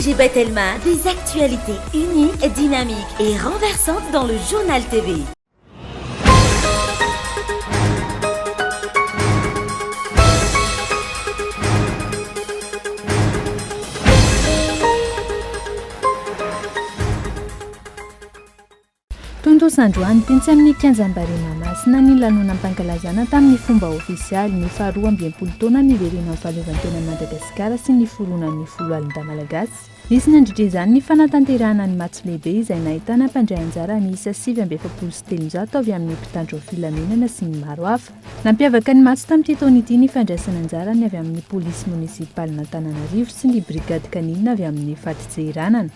ONG Batelma, des actualités uniques, dynamiques et renversantes dans le Journal TV. Tontosa androany tetsy amin'ny kianjan'i Barea Mahamasina ny lanonam-pankalazana tamin'ny fomba ofisialy ny faharoa amby 60 taona niverenan'ny fahaleovantenan'i Madagasikara sy niforonan'ny Foloalindahy Malagasy. Nisy nandritra izany ny fanatanterahana ny matso lehibe izay nahitana mpandray anjara miisa 349 avy amin'ny mpitandro filaminana sy ny maro hafa. Nampiavaka ny matso tamin'ity taona ity ny fandraisana anjara ny avy amin'ny polisy monisipalin'Antananarivo sy ny brigady kaninina avy amin'ny fadintseranana.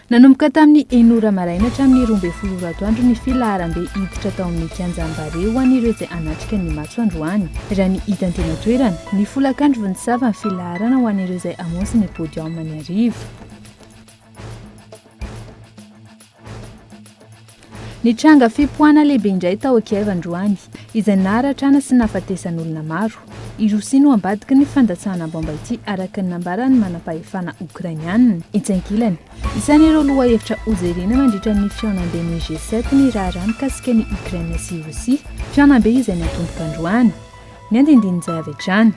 Nanomboka tamin'ny enina ora maraina hatramin'ny 12 ora atoandro ny filaharambe hiditra tao amin'ny kianjan'i Barea ho an'ireo izay hanatrika ny matso androany. Raha ny hita teny an-toerana, ny folakandro vao nisava ny filaharana ho an'ireo izay hamonjy ny podium ny hariva. Nitranga fipoahana lehibe indray tao Kiev androany, izay naharatrana sy nahafatesan'olona maro. I Rosia no ambadiky ny fandatsahana baomba ity araka ny nambaran'ny manampahefana Okrainiana. Etsy ankilany, isan'ireo lohahevitra hojerena mandritra ny fihaonamben'ny G7 ny raharaha mikasika an'i Ukraine sy i Rosia, fihaonambe izay natomboka androany. Ny andindinin'izay avy hatrany.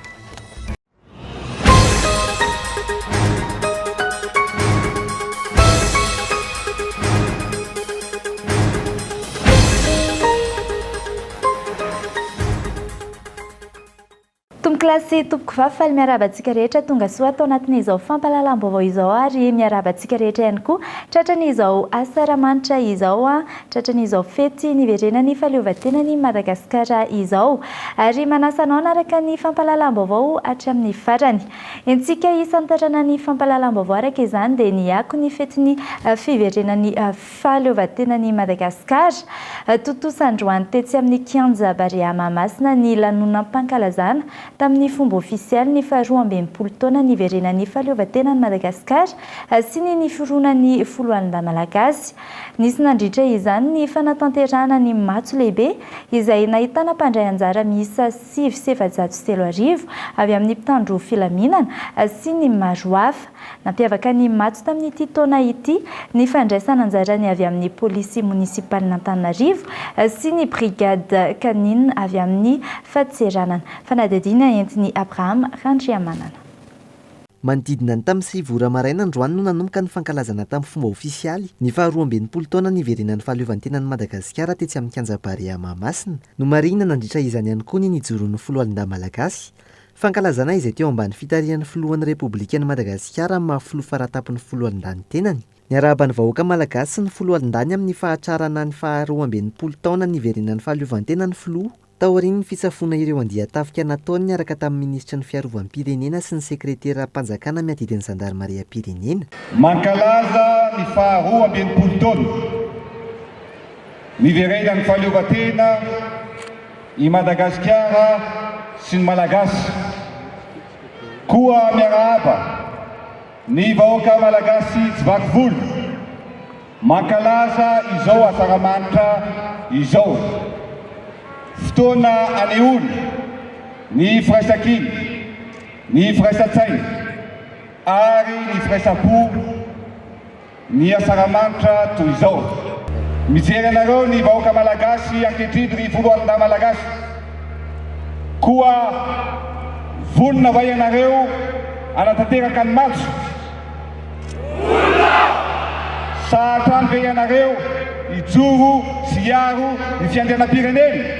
Tompokolahy sy tompokovavy, faly miarahaba antsika rehetra tonga soa ato anatin'izao fampahalalam-baovao izao ary miarahaba antsika rehetra ihany koa tratran'izao asaramanitra izao, tratran'izao fety niverenan'ny fahaleovantenan'i Madagasikara izao. Ary manasa anao hanaraka ny fampahalalam-baovao hatramin'ny farany. Entsika hisantarana ny fampahalalam-baovao araka izany dia ny akon'ny fetin'ny fiverenan'ny fahaleovantenan'i Madagasikara. Tontosa androany tetsy amin'ny kianja Barea Mahamasina ny lanonam-pankalazana tamin'ny fomba ofisialy ny faha 62 taona niverenan'ny fahaleovantenan'i Madagasikara sy ny niforonan'ny Foloalindahy Malagasy. Nisy nandritra izany ny fanatanterahana ny matso lehibe izay nahitana mpandray anjara miisa 3409 avy amin'ny mpitandro filaminana sy ny maro hafa. Nampiavaka ny matso tamin'ity taona ity ny fandraisana anjarany avy amin'ny polisy monisipalin'Antananarivo sy ny brigade canine avy amin'ny fadintseranana. Fanadihadiana entin'i Abraham Randriamanana. Manodidina ny tamin'ny sivy ora maraina androany no nanomboka ny fankalazana tamin'ny fomba ofisialy ny faha 62 taona niverenan'ny fahaleovantenan'i Madagasikara tetsy amin'ny kianja Barea Mahamasina. Nomarihina nandritra izany ihany koa ny nijoroan'ny Foloalindahy Malagasy. Fankalazana izay teo ambany fitarihan'ny Filohan'ny Repoblikan'i Madagasikara amin'ny maha Filoha faratampon'ny Foloalindahy ny tenany. Niarahaba ny vahoaka Malagasy sy ny Foloalindahy ny amin'ny fahatrarana ny faha 62 taona niverenan'ny fahaleovantena ny Filoha. Taorian'ny fisafoana ireo andian-tafika nataony niaraka tamin'ny minisitry ny Fiarovam-pirenena sy ny sekreteram-panjakana miadidy ny zandarimariam-pirenena. Mankalaza ny faha 62 taona niverenan'ny fahaleovantena i Madagasikara sy ny Malagasy. Koa miarahaba ny vahoaka Malagasy tsy vaky volo. Mankalaza izao Asaramanitra izao. Fotoana anehoana ny firaisankina, ny firaisan-tsaina ary ny firaisam-po ny Asaramanitra toy izao. Mijery anareo ny vahoaka Malagasy ankehitriny ry Foloalindahy Malagasy. Koa vonona va ianareo hanatanteraka ny matso? Sahy hatrany ve ianareo hijoro sy hiaro ny fiandrianam-pirenena?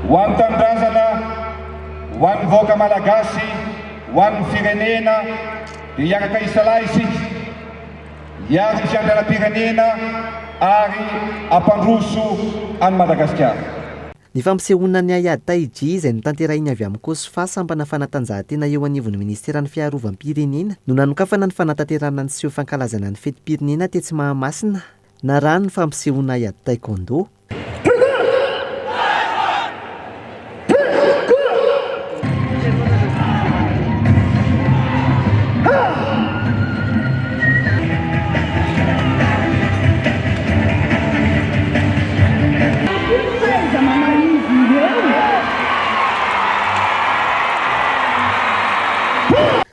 Ho an'ny tanindrazana, ho an'ny vahoaka malagasy, ho an'ny firenena dia hiaraka hisalahy isika, hiaro ny fiandrianam-pirenena ary hampandroso an'i Madagasikara. Ny fampisehoana ny haiady Taiji izay notanterahin'ny avy amin'ny Cosfa, sampana fanatanjahantena eo anivon'ny minisiteran'ny Fiarovam-pirenena, no nanokafana ny fanatanterahana ny seho fankalazana ny fetim-pirenena tetsy Mahamasina, narahiny ny fampisehoana haiady Taekwondo.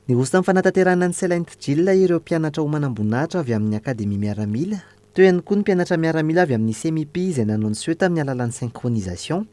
Niroso tamin'ny fanatanterahana ny Silent Drill ireo mpianatra ho manamboninahitra avy amin'ny Akademia Miaramila, teo ihany koa ny mpianatra miaramila avy amin'ny Semipi izay nanao ny seho tamin'ny alalan'ny synchronisation.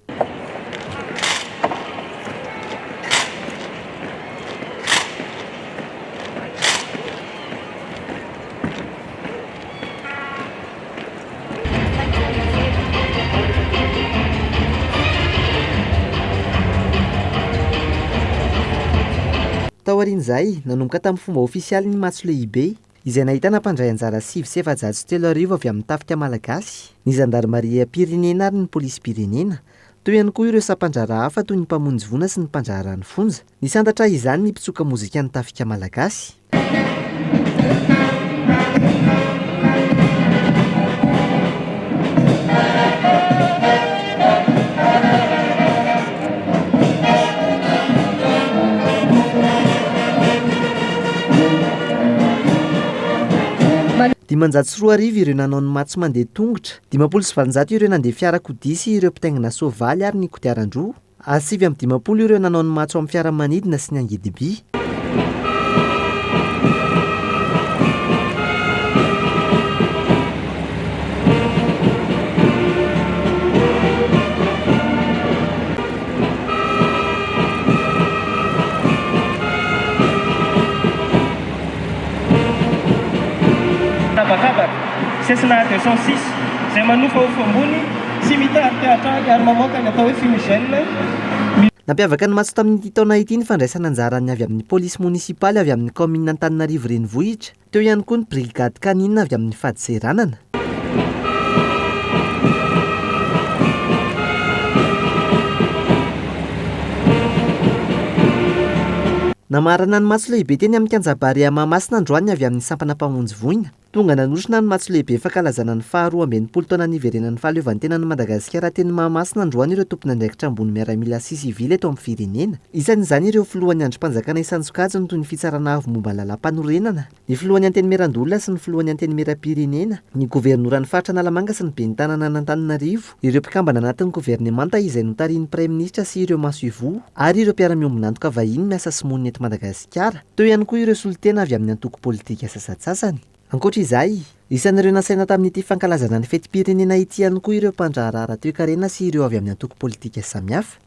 Taorian'izay, nanomboka tamin'ny fomba ofisialy ny matso lehibe, izay nahitana mpandray anjara 3009 avy amin'ny tafika malagasy, ny zandarimariam-pirenena ary ny polisim-pirenena. Teo ihany koa ireo sampan-draharaha hafa toy ny mpamonjy voina sy ny mpandraharaha ny fonja. Nisantatra izany ny mpitsoka mozikan'ny tafika malagasy. 2500 ireo nanao ny matso mandeha tongotra, 850 ireo nandeha fiarakodia sy ireo mpitaingina soavaly ary ny kodiaran-droa. Ary 59 ireo nanao ny matso amin'ny fiaramanidina sy ny angidim-by. Habakabaka, Cessna 206, izay manofahofa ambony sy mitarika hatrany ary mamoaka ny atao hoe fumigène. Nampiavaka ny matso tamin'ity taona ity ny fandraisana anjaran'ny avy amin'ny polisy monisipaly avy amin'ny kaominina Antananarivo Renivohitra, teo ihany koa ny brigady canine avy amin'ny fadintseranana. Namarana ny matso lehibe teny amin'ny kianja Barea Mahamasina androany ny avy amin'ny sampana mpamonjy voina. Tonga nanotrona ny matso lehibe fankalazana ny faha 62 taona niverenan'ny fahaleovantenan'i Madagasikara teny Mahamasina androany ireo tompon'andraikitra ambony miaramila sy sivily eto amin'ny firenena. Isan'izany ireo filohan'ny andrim-panjakana isan-tsokajiny toy ny Fitsarana avo momba ny lalàmpanorenana, ny filohan'ny Antenimierandoholona sy ny filohan'ny Antenimierampirenena, ny governoran'ny faritra Analamanga sy ny ben'ny tanànan'Antananarivo, ireo mpikambana anatin'ny governemanta izay notarihin'ny praiminisitra sy ireo masoivoho ary ireo mpiara-miombon'antoka vahiny miasa sy monina eto Madagasikara. Teo ihany koa ireo solontena avy amin'ny antoko politika sasantsasany. Ankoatra izay, isan'ireo nasaina tamin'ity fankalazana ny fetim-pirenena ity ihany koa ireo mpandraharaha ara-toekarena sy ireo avy amin'ny antoko politika samihafa.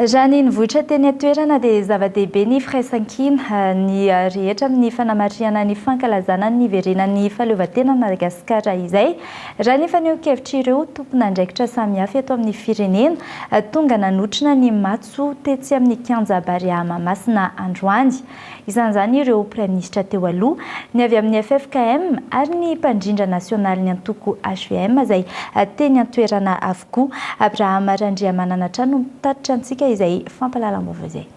Raha ny nivoitra teny an-toerana dia zava-dehibe ny firaisankina ny rehetra amin'ny fanamarihana ny fankalazana ny niverenan'ny fahaleovantenan'i Madagasikara izay, raha ny fanehoan-kevitr'ireo tompon'andraikitra samihafa eto amin'ny firenena tonga nanotrona ny matso tetsy amin'ny kianja Barea Mahamasina androany. Isan'izany ireo Praiminisitra teo aloha, ny avy amin'ny ffkm ary ny mpandrindra nasionalin'ny antoko hvm izay teny an-toerana avokoa. Abraham Randriamanana hatrany no mitatitra antsika izay fampahalalam-baovao izay.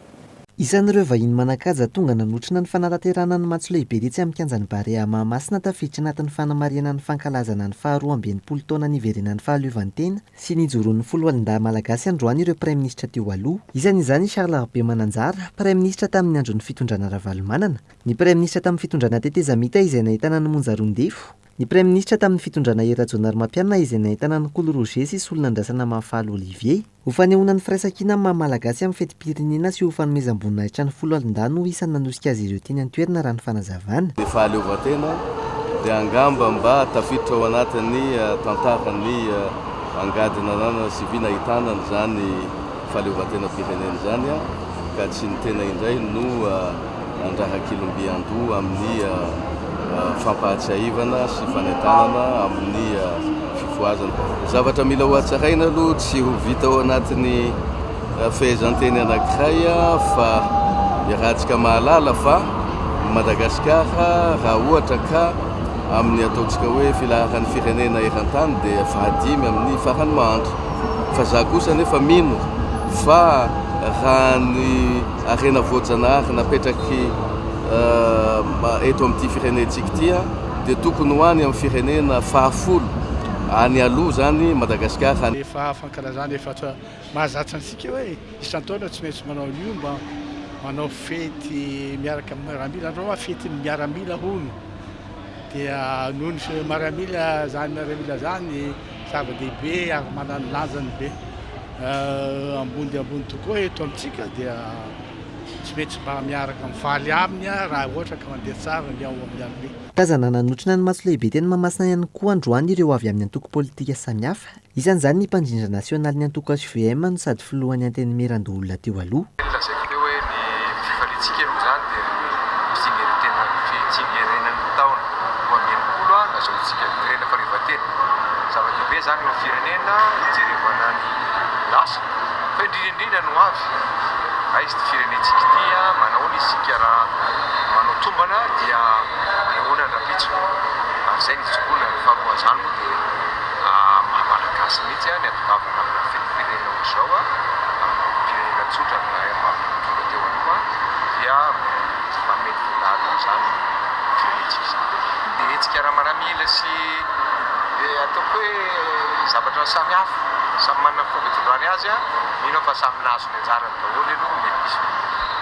Isan'ireo vahiny manan-kaja tonga nanotrona ny fanatanterahana ny matso lehibe tetsy amin'ny kianjan'ny Barea Mahamasina tafiditra anatin'ny fanamarihana ny fankalazana ny faha 62 taona niverenan'ny fahaleovantena sy nijoroan'ny foloalindahy malagasy androany ireo praiminisitra teo aloha. Isan'izany i Charles Rabemananjara, praiminisitra tamin'ny andron'ny fitondrana Ravalomanana, ny praiminisitra tamin'ny fitondrana tetezamita izay nahitana an'i Monja Roindefo, ny praiminisitra tamin'ny fitondrana Hery Rajaonarimampianina izay nahitana an'i Kolo Roger sy Solonandrasana Mahafaly Olivier. Ho fanehoana ny firaisankina amin'ny maha malagasy amin'ny fetim-pirenena sy ho fanomezam-boninahitra ny foloalindahy no isan'ny nanosika azy ireo teny an-toerana raha ny fanazavana. Ny fahaleovantena dia angamba mba tafiditra ao anatin'ny tantaran'ny angady nananana sy vy nahitana an'izany fahaleovantenam-pirenena izany ka tsy ny tena indray no andrarak'ilomby andoha amin'ny fampahatsiahivana sy fanentanana amin'ny fifohazana. Zavatra mila hohatsaraina aloha tsy ho vita ao anatin'ny fehezanteny anankiray fa iarahantsika mahalala fa Madagasikara raha ohatra ka amin'ny ataontsika hoe filaharan'ny firenena eran-tany dia fahadimy amin'ny farany mahantra. Fa za kosa anefa mino fa raha ny harena voajanahary napetraky eto amin'ity firenentsika ity dia tokony ho any amin'ny firenena fahafolo. Any aloha izany Madagasikara. Efa fankalazana efa mahazatra antsika hoe isan-taona tsy maintsy manao an'io mba manao fety miaraka amin'ny miaramila, androany hoa fetin'ny miaramila hono dia noho ny miaramila zany miaramila zany zava-dehibe ary manana ny lanjany be ambony dia ambony tokoa eto amintsika dia tsy maintsy mba miaraka mifaly aminy raha ohatra ka mandeha tsara ny ao amin'ny armée. Tazana nanotrona ny matso lehibe teny Mahamasina ihany koa androany ireo avy amin'ny antoko politika samihafa. Isan'izany ny mpandrindra nasionalin'ny antoko hvm no sady filohan'ny Antenimierandoholona teo aloha. Ny lazaiko teo hoe ny fifaliantsika aloha izany dia ny fitsingerenan'ny taona 62 nazahoantsika firenena fahaleovantena. Zava-dehibe izany eo amin'ny firenena hijerevana ny lasa fa indrindra indrindra ny ho avy. Aiza ity firenentsika ity, manahoana isika raha manao tombana dia manahoana ny rahampitso. Ary izay no ijoroana. Faharoa an'izany moa dia maha Malagasy mihitsy ny hatongavana amina fetim-pirenena ohatr'izao, amin'ny olom-pirenena tsotra na amin'ny mpitondra teo aloha dia manome ny voninahitra an'izany firenentsika izany. Hetsika ara-maramila sy ataoko hoe zavatra samy hafa, samy manana ny fomba itondrany azy, mino aho fa samy nahazo ny anjarany daholo aloha, mety misy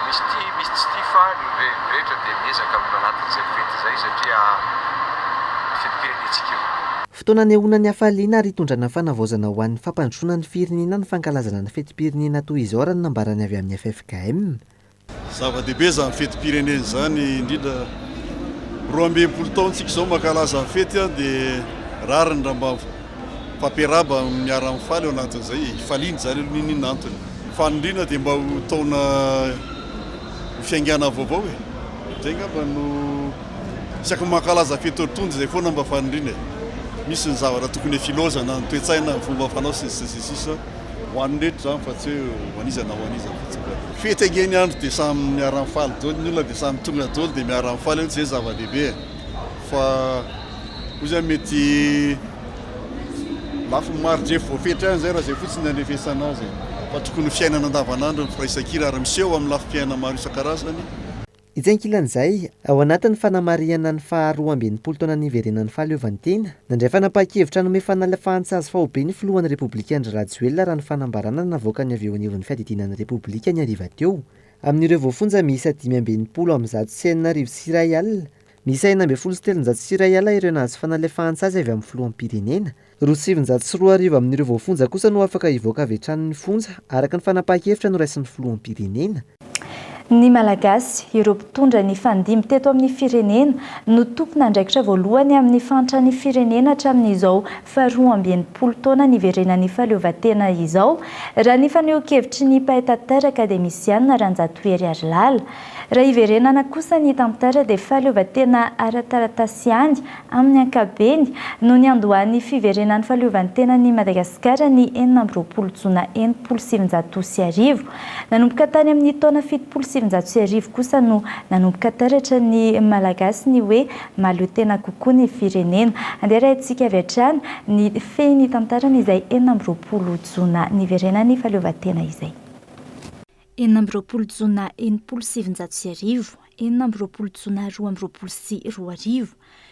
misy tia misy tsy tia fa ny rehetra dia miezaka anatin'izay fety izay satria fetim-pirenentsika io. Fotoana anehoana ny hafaliana ary hitondrana fanavaozana ho an'ny fampandrosoana ny firenena ny fankalazana ny fetim-pirenena toy izao raha ny nambaran'ny avy amin'ny ffkm. Zava-dehibe izany fetim-pirenena izany, indrindra 62 taona tsika izao mankalaza ny fety dia rariny raha mba mifampiarahaba miara-mifaly ao anatin'izay e, hifaliana izany aloha n'inon'inona antony. Faniriana dia mba ho taona ho fiaingàna vaovao e, izay angamba no isaky ny mankalaza fety ohatry itony dia izay foana mba faniriana e. Misy ny zavatra tokony hifilaozana, ny toe-tsaina, ny fomba fanao sy ny sisa sy ny sisa. Ho an'ny rehetra izany fa tsy hoe ho an'iza na ho an'iza fa tsy hoe fety ange ny andro dia samy miara-mifaly daholo ny olona dia samy tonga daholo dia miara-mifaly eo tsy izay zava-dehibe e fa koa zany mety lafiny mari-drefy voafetra ihany izay raha izay fotsiny ny andrefesana azy e fa tokony ho fiainana andavanandro ny firaisankina ary miseho amin'ny lafim-piainana maro isan-karazany. Etsy ankilan'izay, ao anatin'ny fanamarihana ny faha 62 taona niverenan'ny fahaleovantena, nandray fanapahan-kevitra hanome fanalafahan-tsazy faobe ny filohan'ny Repoblika Andry Rajoelina raha ny fanambarana navoakany avy eo anivon'ny fiadidiana ny Repoblika ny hariva teo. Amin'ireo voafonja miisa 1665, miisa 316 ireo nahazo fanalefahan-tsazy avy amin'ny filoham-pirenena. 2002 amin'ireo voafonja kosa no afaka hivoaka avy hatrany ny fonja, araka ny fanapahan-kevitra noraisin'ny filoham-pirenena. Ny Malagasy, ireo mpitondra nifandimby teto amin'ny firenena, no tompon'andraikitra voalohany amin'ny fahantran'ny firenena hatramin'izao faha 62 taona niverenan'ny fahaleovantena izao, raha ny fanehoan-kevitry ny mpahay tantara akademisiana Ranjatohery Harilala. Raha hiverenana kosa ny tantara dia fahaleovantena ara-taratasy ihany Amin'ny ankapobeny, no niandohan'ny fiverenan'ny fahaleovantenan'i Madagasikara ny 26 jona 1960. Nanomboka tany amin'ny taona 1970 kosa no nanomboka taratra ny Malagasy ny hoe mahaleo tena kokoa ny firenena. Andeha arahintsika avy hatrany ny fehin'ny tantarany izay 26 jona niverenan'ny fahaleovantena izay. 26 jona 1960, 26 jona 2022,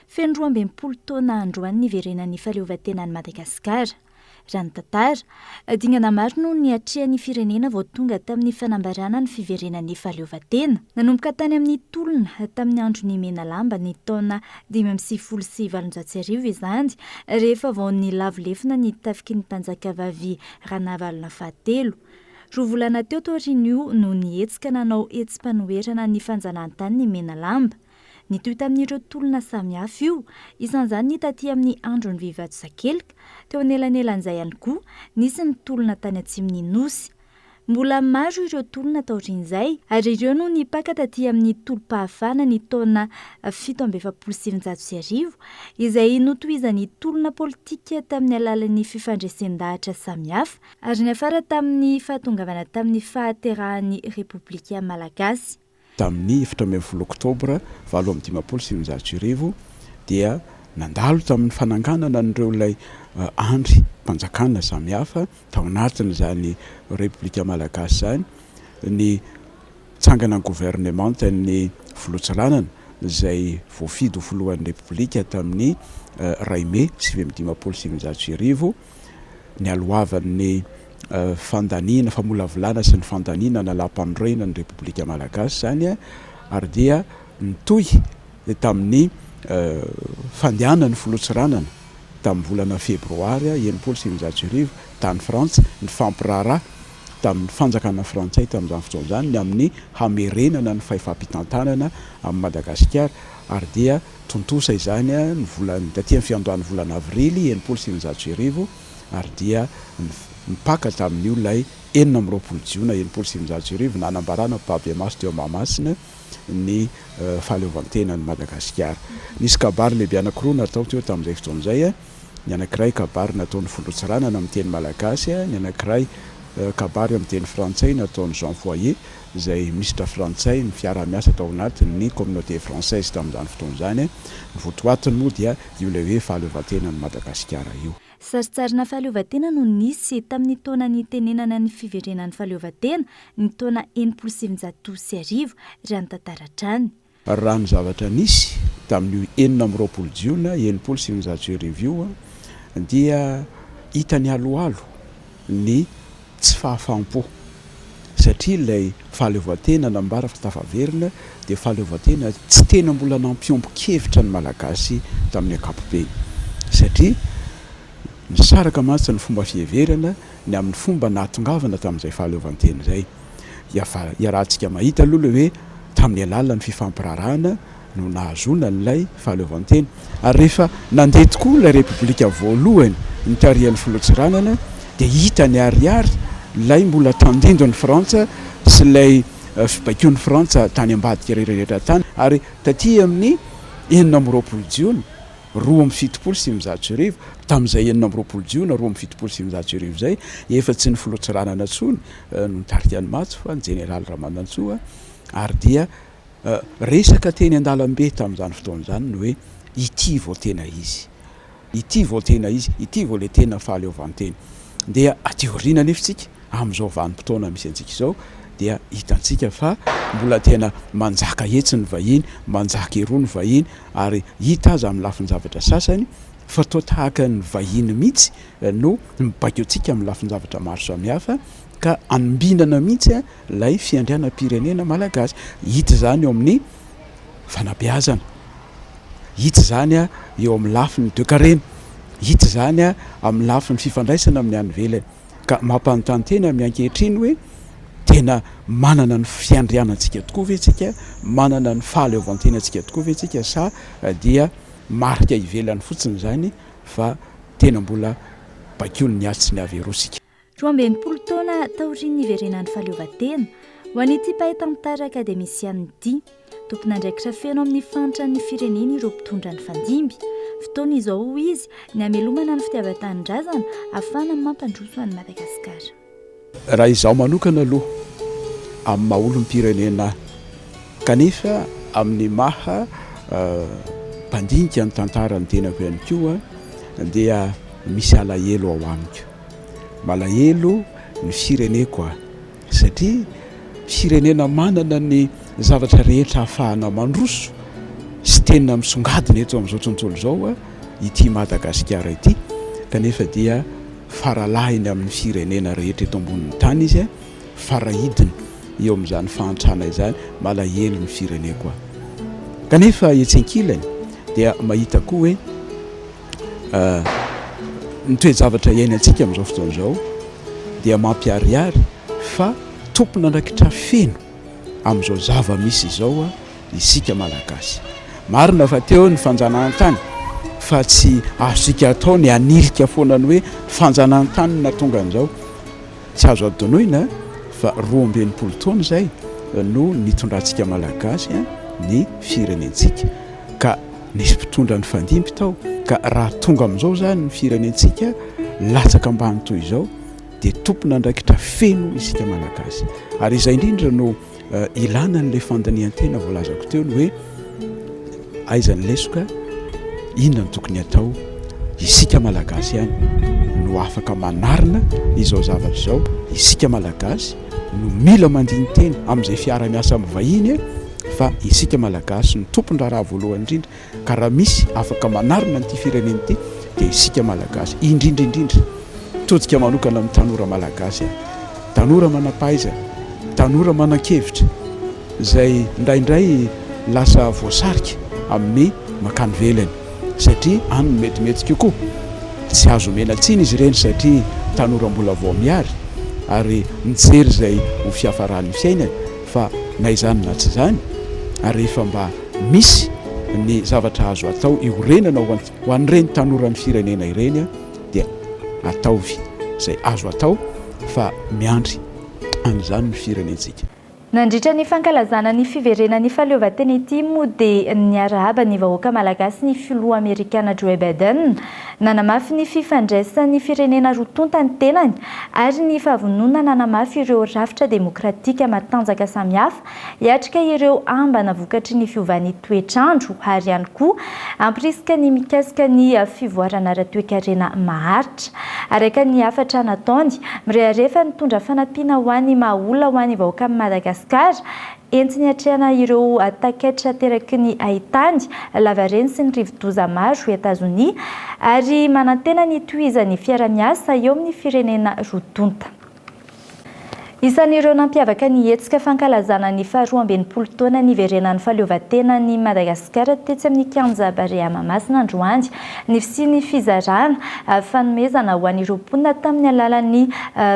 Feno 62 taona androany niverenan'ny fahaleovantenan'i Madagasikara. Raha ny tantara, dingana maro no niatrehan'ny firenena vao tonga tamin'ny fanambarana ny fiverenan'ny fahaleovantena. Nanomboka tany amin'ny tolona tamin'ny andron'ny Menalamba ny taona 1895 izany, rehefa vao nilavo lefona ny tafiky ny mpanjakavavy Ranavalona fahatelo. Roa volana teo taorian'io no nihetsika nanao hetsi-panoherana ny fanjanahantany ny Menalamba. Nitohy tamin'ireo tolona samihafa io, isan'izany ny taty amin'ny andron'ny vehivavy sakelika, teo anelanelan'izay ihany koa nisy ny tolona tany atsimon'ny Nosy. Mbola maro ireo tolona taorian'izay, ary ireo no nipaka taty amin'ny tolom-pahafahana ny taona 1947, izay notohizan'ny tolona politika tamin'ny alalan'ny fifandresen-dahatra samihafa, ary niafara tamin'ny fahatongavana tamin'ny fahaterahan'ny Repoblika Malagasy. Tamin'ny 14 oktobra 1958 dia nandalo tamin'ny fananganana an'ireo ilay andry mpanjakana samihafa tao anatin'izany Repoblika Malagasy izany ny tsanganan'ny governemantan'ny Filoha Tsiranana. izay voafidy ho filohan'ny Repoblika tamin'ny iray mey 1959, nialohavan'ny fandaniana, famolavolana sy ny fandaniana ny lalàmpanorenan'ny Repoblika Malagasy izany ary dia nitohy tamin'ny fandehanan'ny filoha Tsiranana tamin'ny volana febroary 1960 tany Frantsa nifampiraharaha tamin'ny fanjakana frantsay tamin'izany fotoana izany ny amin'ny hamerenana ny fahefam-pitantanana amin'i Madagasikara ary dia tontosa izany ny volana taty amin'ny fiandohan'ny volana avrily 1960 ary dia nipaka tamin'io ilay 26 jiona 1960 nanambarana ampahibemaso teo Mahamasina ny fahaleovantenan'i Madagasikara. Nisy kabary lehibe anankiroa natao teo tamin'izay fotoana izay. Ny anankiray kabary nataon'i Filoha Tsiranana amin'ny teny malagasy, ny anankiray kabary amin'ny teny frantsay nataon'i Jean Foyer, izay minisitra frantsay ny fiaraha-miasa tao anatin'ny Communauté française tamin'izany fotoana izany. Ny votoatiny moa dia io ilay hoe fahaleovantenan'i Madagasikara io. Sarintsarina fahaleovantena no nisy tamin'ny taona nitenenana ny fiverenan'ny fahaleovantena, ny taona 1960, raha ny tantara hatrany. Raha ny zavatra nisy tamin'io 26 jiona 1960 io dia hita nihalohalo ny tsy fahafaham-po satria ilay fahaleovantena nambara fa tafaverina dia fahaleovantena tsy tena mbola nampiombon-kevitra ny Malagasy tamin'ny ankapobeny satria nisaraka mantsy ny fomba fiheverana ny amin'ny fomba nahatongavana tamin'izay fahaleovantena izay. Iarahantsika mahita aloha ilay hoe tamin'ny alalan'ny fifampiraharahana no nahazoana an'ilay fahaleovantena. Ary rehefa nandeha tokoa ilay Repoblika voalohany nitarihan'ny Filoha Tsiranana dia hita niharihary ilay mbola tandindon'i Frantsa sy ilay fibaikoan'i Frantsa tany ambadika rehetrarehetra tany. Ary taty amin'ny 26 jiona 1972, tamin'izay 26 jiona 1972 izay, efa tsy ny Filoha Tsiranana intsony no nitarika ny matso fa ny Jeneraly Ramanantsoa ary dia resaka teny an-dalambe tamin'izany fotoana izany ny hoe ity vao tena izy, ity vao tena izy, ity vao ilay tena fahaleovantena. Dia aty aoriana anefa isika amin'izao vanim-potoana misy antsika izao dia hitantsika fa mbola tena manjaka etsy ny vahiny, manjaka eroa ny vahiny ary hita aza amin'ny lafin-javatra sasany fa toa tahaka ny vahiny mihitsy no mibaiko antsika amin'ny lafin-javatra maro samihafa ka anombinana mihitsy ilay fiandrianam-pirenena malagasy. Hita izany eo amin'ny fanabeazana, hita izany eo amin'ny lafiny toekarena, hita izany amin'ny lafiny fifandraisana amin'ny any ivelany. Ka mampanontany tena amin'ny ankehitriny hoe tena manana ny fiandrianantsika tokoa ve isika, manana ny fahaleovantenantsika tokoa ve isika sa dia marika ivelany fotsiny izany fa tena mbola baikoin'ny atsy sy ny avy eroa isika. 62 taona taorian'ny niverenan'ny fahaleovantena, ho an'ity mpahay tantara akademisianina ity, tompon'andraikitra feno amin'ny fahantran'ny firenena ireo mpitondra nifandimby. Fotoana izao, hoy izy, ny hamelomana ny fitiavan-tanindrazana ahafahana mampandroso an'i Madagasikara. Raha izaho manokana aloha, amin'ny maha olom-pirenena ahy, kanefa amin'ny maha mpandinika ny tantara ny tenako ihany koa dia misy alahelo ao amiko. Malahelo ny fireneko aho satria firenena manana ny zavatra rehetra ahafahana mandroso sy tena misongadina eto amin'izao tontolo izao ity Madagasikara ity kanefa dia faralahiny amin'ny firenena rehetra eto ambonin'ny tany izy, farahidiny eo amin'izany fahantrana izany, malahelo ny fireneko aho. Kanefa etsy ankilany dia mahita koa hoe ny toe-javatra iainantsika amin'izao fotoana izao dia mampiharihary fa tompon'andraikitra feno amin'izao zava-misy izao isika Malagasy. Marina fa teo ny fanjanahantany fa tsy azontsika atao ny hanilika foana ny hoe fanjanahantany no nahatonga an'izao. Tsy azo adinoina fa 62 taona izay no nitondrantsika Malagasy ny firenentsika ka nisy mpitondra nifandimby tao ka raha tonga amin'izao izany ny firenentsika latsaka ambany toy izao dia tompon'andraikitra feno isika Malagasy ary izay indrindra no Ilana an'ilay fandinihan-tena voalazako teo ny hoe aiza ny lesoka, inona no tokony hatao, isika Malagasy ihany no afaka manarina izao zavatra izao, isika Malagasy no mila mandini-tena amin'izay fiara-miasa amin'ny vahiny. fa isika Malagasy no tompon-draharaha voalohany indrindra ka raha misy afaka manarina an'ity firenena ity dia isika Malagasy, indrindra indrindra mitodika manokana amin'ny tanora Malagasy aho, tanora manam-pahaizana, tanora manan-kevitra izay indraindray lasa voasarika amin'ny mankany ivelany satria any no metimety kokoa, tsy azo omena tsiny izy ireny satria tanora mbola vao mihary ary mijery izay ho fiafaran'ny fiainany fa na izany na tsy izany ary rehefa mba misy ny zavatra azo atao iorenana ho an'ireny tanoran'ny firenena ireny dia ataovy izay azo atao fa miandry an'izany ny firenentsika. Nandritra ny fankalazana ny fiverenan'ny fahaleovantena ity moa dia niarahaba ny vahoaka malagasy ny filoha amerikana Joe Biden. Nanamafy ny fifandraisan'ny firenena roa tonta ny tenany ary ny fahavononana hanamafy ireo rafitra demokratika matanjaka samihafa hiatrika ireo ambana vokatry ny fiovan'ny toetr'andro ary ihany koa hampirisika ny mikasika ny fivoarana ara-toekarena maharitra. Araka ny hafatra nataony, mirehareha fa nitondra fanampiana ho an'ny maha olona ho an'ny vahoakan'i Madagasikara, entiny hiatrehana ireo takaitra ateraky ny haintany lavareny sy ny rivodoza maro Etazonia, ary manantena ny hitohizan'ny fiara-miasa eo amin'ny firenena roa tonta. Isan'ireo nampiavaka ny hetsika fankalazana ny faharoa amby 60 taona niverenan'ny fahaleovantenan'i Madagasikara tetsy amin'ny kianja Barea Mahamasina androany ny fisian'ny fizarana fanomezana ho an'ireo mponina tamin'ny alalan'ny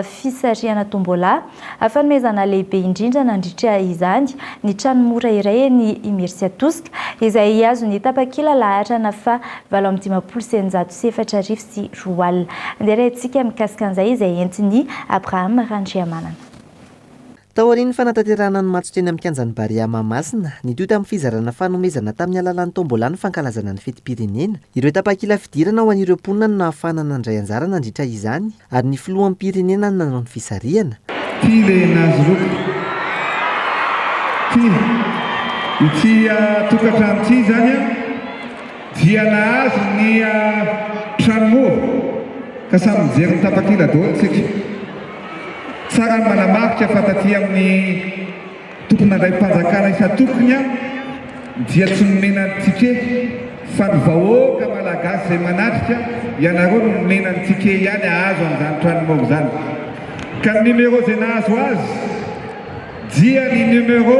fisarihana tombola. Fanomezana lehibe indrindra nandritra izany ny trano mora iray eny Imerintsiatosika izay azon'ny tapakila laharana faha 4658 20. Andeha arahintsika mikasika an'izay izay entin'i Abraham Randriamanana. Taorian'ny fanatanterahana ny matso teny amin'ny kianjan'ny Barea Mahamasina, nitohy tamin'ny fizarana fanomezana tamin'ny alalan'ny tombola ny fankalazana ny fetim-pirenena. Ireo tapakila fidirana ho an'ireo mponina no nahafahana nandray anjara nandritra izany ary ny filoham-pirenena no nanao ny fisarihana. Ty le nazy roka ty ity tokantrano ity zany an. Dia nahazo ny trano mora ka samy mijery ny tapakila daholo tsika. Tsara ny manamarika fa taty amin'ny tompon'andraiki-panjakana isan-tokony dia tsy nomena ny ticket fa ny vahoaka malagasy izay manatrika ianareo no nomena ny ticket ihany hahazo an'izany trano mora izany. Ka ny numéro izay nahazo azy Dia ny numéro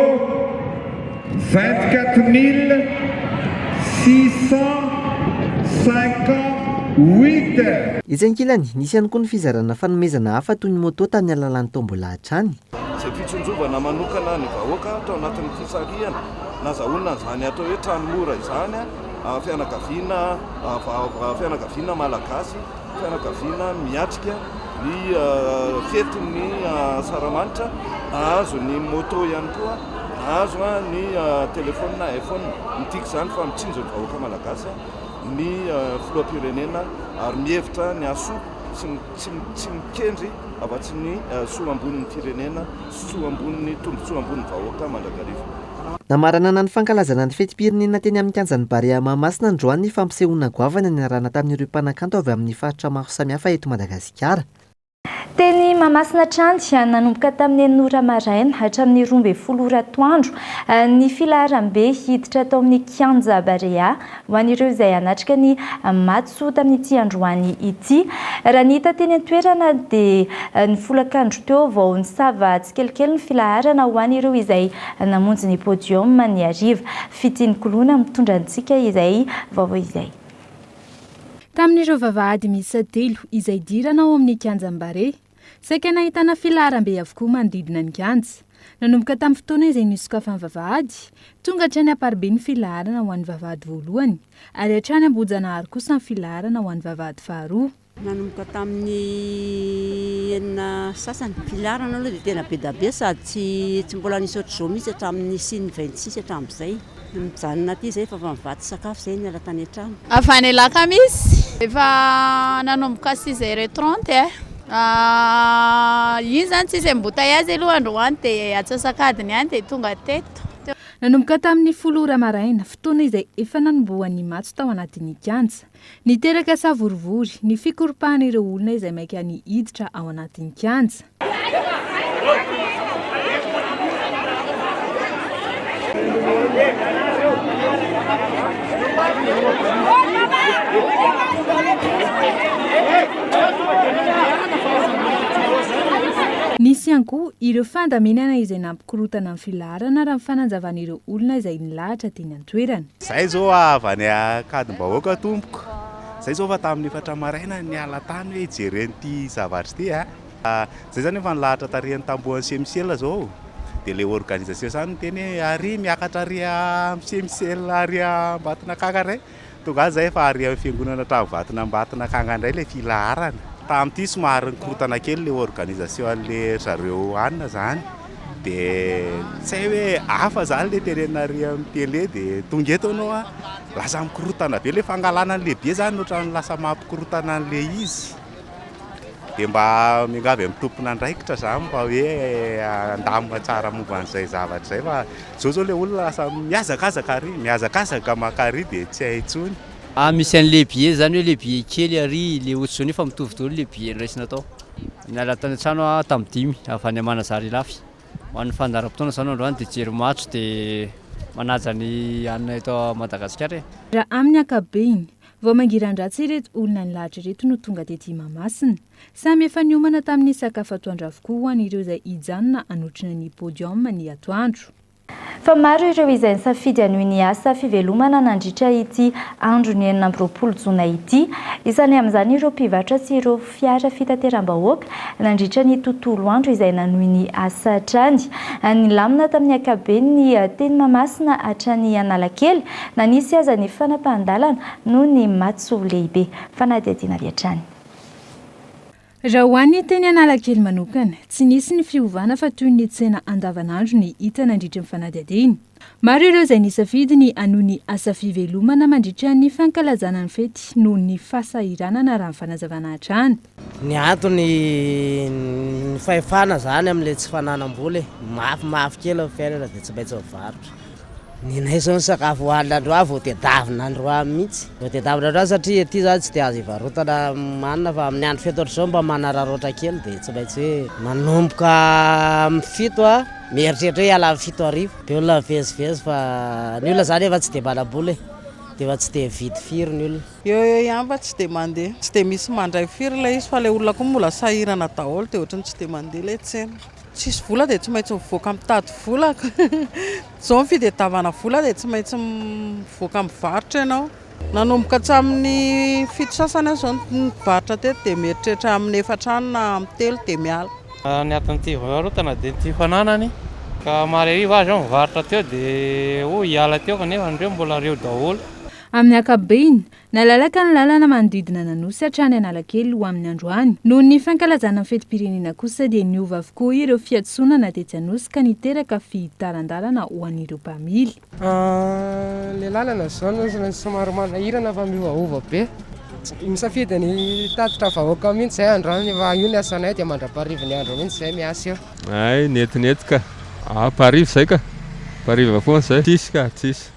24658. Etsy ankilany, nisy ihany koa ny fizarana fanomezana hafa toy ny moto tamin'ny alalan'ny tombola hatrany. Izay fitsinjovana manokana ny vahoaka tao anatin'ny fisarihana nazahoana an'izany atao hoe trano mora izany, fianakaviana fianakaviana malagasy. Fianakaviana miatrika ny fetin'ny Asaramanitra, nahazo ny moto ihany koa, nahazo ny telefaonina iPhone. Midika izany fa mitsinjo ny vahoaka malagasy ny filoham-pirenena ary mihevitra ny hahasoa sy tsy tsy mikendry afa-tsy ny soa ambonin'ny firenena sy soa ambonin'ny tombontsoa ambonin'ny vahoaka mandrakariva. Namaranana ny fankalazana ny fetim-pirenena teny amin'ny kianjan'ny Barea Mahamasina androany ny fampisehoana goavana niarahana tamin'ireo mpanakanto avy amin'ny faritra maro samihafa eto Madagasikara. Teny Mahamasina hatrany, nanomboka tamin'ny enina ora maraina hatramin'ny 12 ora atoandro ny filaharambe hiditra tao amin'ny kianja Barea Ho an'ireo izay hanatrika ny matso tamin'ity androany ity. Raha ny hita teny an-toerana dia ny folakandro teo vao nisava tsikelikely ny filaharana ho an'ireo izay namonjy ny podium ny hariva. Fitia Nikoloana mitondra antsika izay vaovao izay. Tamin'ireo vavahady miisa telo izay idirana ao amin'ny kianjan'i Barea, Saika nahitana filaharam-be avokoa manodidina ny kianja. Nanomboka tamin'ny fotoana izay nisokafan'ny vavahady, tonga hatrany Amparibe ny filaharana ho an'ny vavahady voalohany, ary hatrany Ambohijanahary kosa ny filaharana ho an'ny vavahady faharoa. Nanomboka tamin'ny enina sasany. Filaharana aloha dia tena be dia be sady tsy tsy mbola nisy ohatr'izao mihitsy hatramin'ny nisian'ny 26 hatramin'izay. Mijanona aty izay fa efa nivatsy sakafo izay niala tany an-trano. Avy any Alakamisy. Efa nanomboka six heures trente eh. Iny izany tsisy embouteillage aloha androany dia atsasak'adiny ihany dia tonga teto. Nanomboka tamin'ny folo ora maraina, fotoana izay efa nanombohan'ny matso tao anatin'ny kianja. Niteraka savorivory ny fikoropahan'ireo olona izay maika ny hiditra ao anatin'ny kianja. Nisy ihany koa ireo fandaminana izay nampikorontana ny filaharana raha ny fananjavan'ireo olona izay nilahatra teny an-toerana. Zay zao avy any Ankadimbahoaka tompoko. Zay zao fa tamin'ny efatra maraina niala tany hoe hijery an'ity zavatra ity a. Zay zany efa nilahatra tary an'ny tambohon'ny Semicel zao. Dia le organisation zany niteny hoe ary miakatra ary amin'ny Semicel ary Ambatonakanga indray. Tonga any zay efa ary amin'ny fiangonana hatramin'ny Vaton'Ambatonakanga indray le filaharana. Tamin'ity somary nikorontana kely le organisation an'le ry zareo anona zany. Dia tsy hay hoe hafa zany le tenenina ary amin'ny télé dia tonga eto ianao a, lasa mikorontana be le fangalana an'le billet zany ohatran'ny lasa mampikorontana an'le izy. Dia mba miangavy amin'ny tompon'andraikitra zany mba hoe handamina tsara momba an'izay zavatra izay fa zao zao le olona lasa mihazakazaka ary, mihazakazaka maka ary dia tsy hay intsony. Ah misy an'le billet zany hoe le billet kely ary le ohatr'izao nefa mitovy daholo le billet noraisina tao. Niala tany an-trano aho tamin'ny dimy avy any Manazary Ilafy. Ho an'ny fandaharam-potoana izany androany dia jery match dia manaja ny anona eto Madagasikara e. Raha amin'ny ankapobeny, vao mangiran-dratsy ireto olona nilahatra ireto no tonga tety Mahamasina. Samy efa niomana tamin'ny sakafo atoandro avokoa ho an'ireo izay hijanona hanotrona ny podium ny atoandro. Fa maro ireo izay nisafidy hanohy ny asa fivelomana nandritra ity andron'ny 26 jona ity. Isany amin'izany ireo mpivarotra sy ireo fiara fitateram-bahoaka nandritra ny tontolo andro izay nanohy ny asa hatrany. Nilamina tamin'ny ankapobeny ny teny Mahamasina hatrany Analakely na nisy aza ny fanapahan-dalana noho ny matso lehibe. Fanadihadiana avy hatrany. Raha ho an'ny teny Analakely manokana, tsy nisy ny fiovana fa toy ny tsena andavanandro ny hita nandritra ny fanadihadiana. Maro ireo izay nisafidy ny hanohy ny asa fivelomana mandritra ny fankalazana ny fety noho ny fahasahiranana raha ny fanazavana hatrany. Ny antony, ny fahefana izany amin'ilay tsy fananam-bola e, mafimafy kely ny fiainana dia tsy maintsy mivarotra. Nenay zao ny sakafo hohanina androany vao tedavina androany mihitsy. Vao tedavina androany satria aty zany tsy dia azo ivarotana hanina fa amin'ny andro fety ohatr'izao mba manararaotra kely dia tsy maintsy hoe manomboka amin'ny fito a, mieritreritra hoe hiala amin'ny 7 arivo. Be olona mivezivezy fa ny olona zany efa tsy dia manam-bola e, dia efa tsy dia mividy firy ny olona. Eo eo ihany fa tsy dia mandeha. Tsy dia misy mandray firy ilay izy fa ilay olona koa mbola sahirana daholo dia ohatran'ny tsy dia mandeha ilay tsena. Tsisy vola dia tsy maintsy mivoaka mitady vola ka. Izao ny fitadiavana vola dia tsy maintsy mivoaka mivarotra ianao. Nanomboka hatramin'ny fito sasany aho izao nivarotra teto dia mieritreritra amin'ny efatra any na amin'ny telo dia miala. Ny aton'ity fivarotana dia ity fananany ka omaly hariva aho izao nivarotra teo dia hoy hiala teo kanefa ndreo mbola reo daholo. Amin'ny ankapobeny, Nalalaka ny lalana manodidina an'Anosy hatrany Analakely ho amin'ny androany. Noho ny fankalazana ny fetim-pirenena kosa dia niova avokoa ireo fiantsonana tetsy Anosy ka niteraka fihitaran-dalana ho an'ireo mpamily. Ilay lalana izao no somary manahirana fa miovaova be. Misafidy ny hitatitra vahoaka mihitsy izahay androany fa io ny asanay dia mandra-paharivin'ny andro mihitsy izahay miasa eo. Hay, nentinety ka. Ampariva izay ka. Ampariva foana izay. Tsisy ka, tsisy.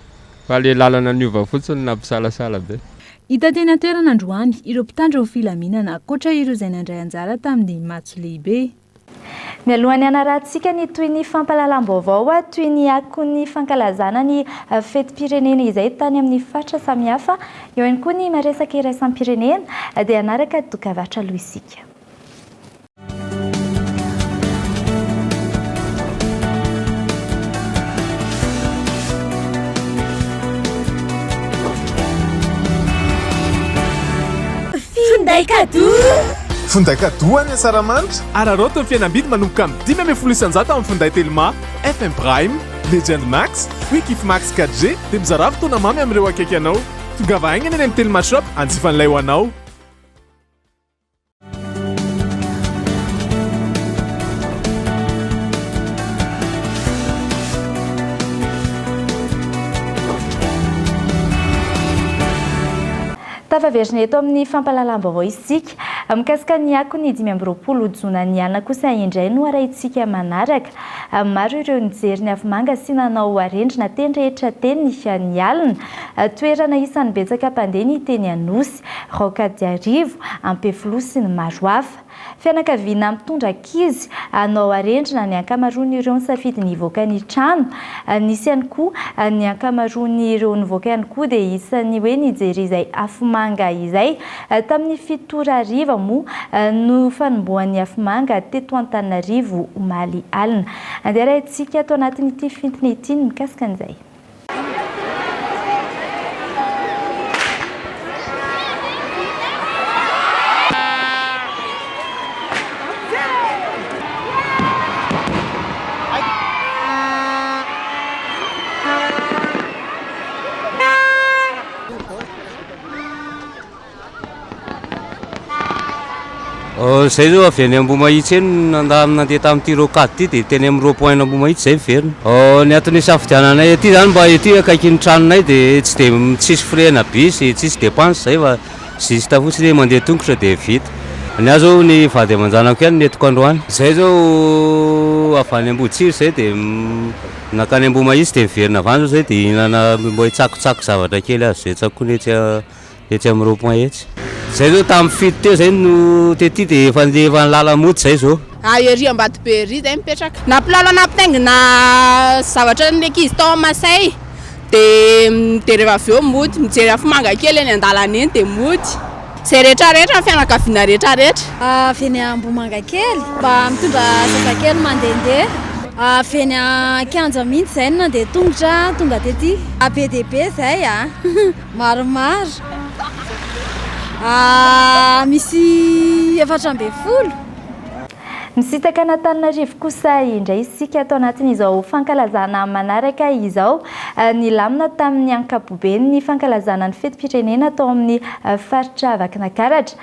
Fa le lalana niova fotsiny no nampisalasala be. Hita teny an-toerana androany ireo mpitandro ny filaminana ankoatra ireo izay nandray anjara tamin'ny matso lehibe. Mialohan'ny hanarahantsika ny tohin'ny fampahalalam-baovao toy ny akon'ny fankalazana ny fetim-pirenena izay tany amin'ny faritra samihafa, eo ihany koa ny maresaka iraisam-pirenena, dia hanaraka dokavarotra aloha isika. Finday cadeau! Finday cadeau any Asaramanitra! Araraoty ny fihenam-bidy manomboka amin'ny 15% amin'ny finday Telma, FM Prime, Legend Max, Quick Max 4G dia mizarà fotoana mamy amin'ireo akaiky anao. Tongava haingana eny amin'ny Telma Shop hanjifa an'ilay ho anao. Tafaverina eto amin'ny fampahalalam-baovao isika. Mikasika ny akon'ny 25 jona niana kosa indray no arahintsika manaraka. Maro ireo nijery ny afomanga sy nanao arendrina teny rehetra teny ny alina. Toerana isan'ny betsaka mpandeha ny teny Anosy. Raokadiarivo, Ampefiloha sy ny maro hafa. Fianakaviana mitondra ankizy hanao arendrina ny ankamaroan'ireo nisafidy ny hivoaka ny trano. Nisy ihany koa ny ankamaroan'ireo nivoaka ihany koa dia isan'ny hoe nijery izay afomanga izay. Tamin'ny fito ora hariva moa no fanombohan'ny afomanga teto Antananarivo omaly alina. Andeha arahintsika ato anatin'ity fintina ity ny mikasika an'izay. Zay zao avy any Ambohimahitsy eny no nanda- nandeha tamin'ity rocade ity dia teny amin'ny rond point Ambohimahitsy zay miverina. Ny antony isafidiananay aty zany mba ety akaikin'ny tranonay dia tsy dia tsisy frais-na bus, tsisy dépense zay fa juste fotsiny hoe mandeha tongotra dia vita. Ny ahy zao ny vady aman-janako ihany no entiko androany. Zay zao avy any Amboditsiry zay dia nankany Ambohimahitsy dia miverina avy any zao zay dia hihinana mba hitsakotsako zavatra kely azo izay tsakoina etsy Etsy amin'ny rond point etsy. Zay zao tamin'ny fito teo zay no tety dia efa efa nilala mody zay zao. Ah ery Ambatobe ery zay mipetraka. Nampilalao nampitaingina zavatra ny ankizy tao amin'ny Masay de de rehefa avy eo mody mijery afomanga kely eny andalana eny de mody. Zay rehetra rehetra ny fianakaviana rehetra rehetra. Avy eny Ambohimangakely mba mitondra zazakely mandehandeha. Avy eny an-kianja mihitsy izay no nandeha tongotra tonga tety. Be dia be izay a! Maromaro. Misy 14. Misintaka an'Antananarivo kosa indray isika ato anatin'izao fankalazana manaraka izao. Nilamina tamin'ny ankapobeny ny fankalazana ny fetim-pirenena tao amin'ny faritra Vakinakaratra.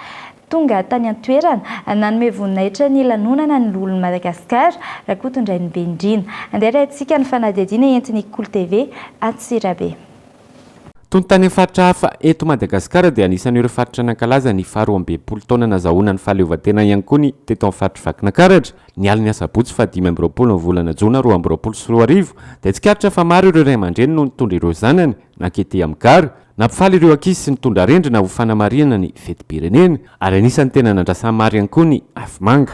Tonga tany an-toerana, nanome voninahitra ny lanonana ny loholon'i Madagasikara, Rakotondrainibe Ndriana. Andeha arahintsika ny fanadihadiana entin'ny Kolo TV Antsirabe. Toy ny tany amin'ny faritra hafa eto Madagasikara dia anisan'ireo faritra nankalaza ny faha 62 taona nazahoana ny fahaleovantena ihany koa ny teto amin'ny faritr'i Vakinakaratra. Ny alin'ny asabotsy faha 25 ny volana jona 2022 dia tsikaritra fa maro ireo ray aman-dreny no nitondra ireo zanany nankety amin'ny gara. Nampifaly ireo ankizy sy nitondra arendrina ho fanamarihana ny fetim-pirenena ary anisan'ny tena nandrasan'ny maro ihany koa ny afomanga.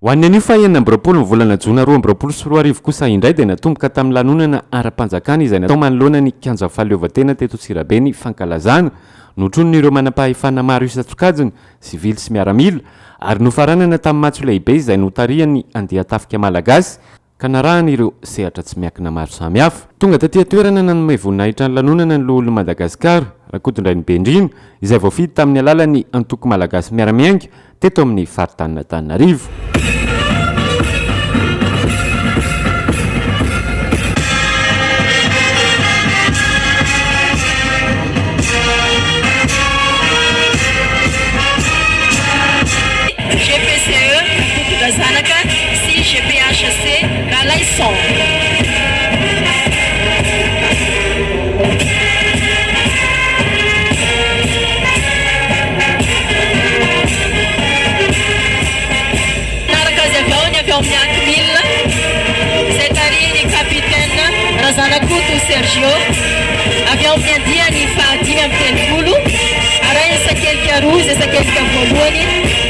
Ho an'ny anio faha 26 ny volana jona 2022 kosa indray dia natomboka tamin'ny lanonana ara-panjakana izay natao manoloana ny kianja fahaleovantena teto Antsirabe ny fankalazana. Notronin'ireo manam-pahefana maro isan-tsokajiny, sivily sy miaramila, ary nofaranana tamin'ny matso lehibe izay notarihan'ny andian-tafika malagasy ka narahana ireo sehatra tsy miankina maro samihafa. Tonga taty an-toerana nanome voninahitra ny lanonana ny Loholon'i Madagasikara, Rakotondrainibe Ndriana, izay voafidy tamin'ny alalan'ny Antoko Malagasy Miara-Miainga teto amin'ny faritanin'Antananarivo. GPCE Rakotondrazanaka sy GPHC Ralaison. Nanaraka azy avy ao ny avy ao amin'ny Acmil izay tarihin'ny Capitaine Razanakoto Sergio avy ao amin'ny andiany faha-35, arahin'ny Sakelika roa izay Sakelika voalohany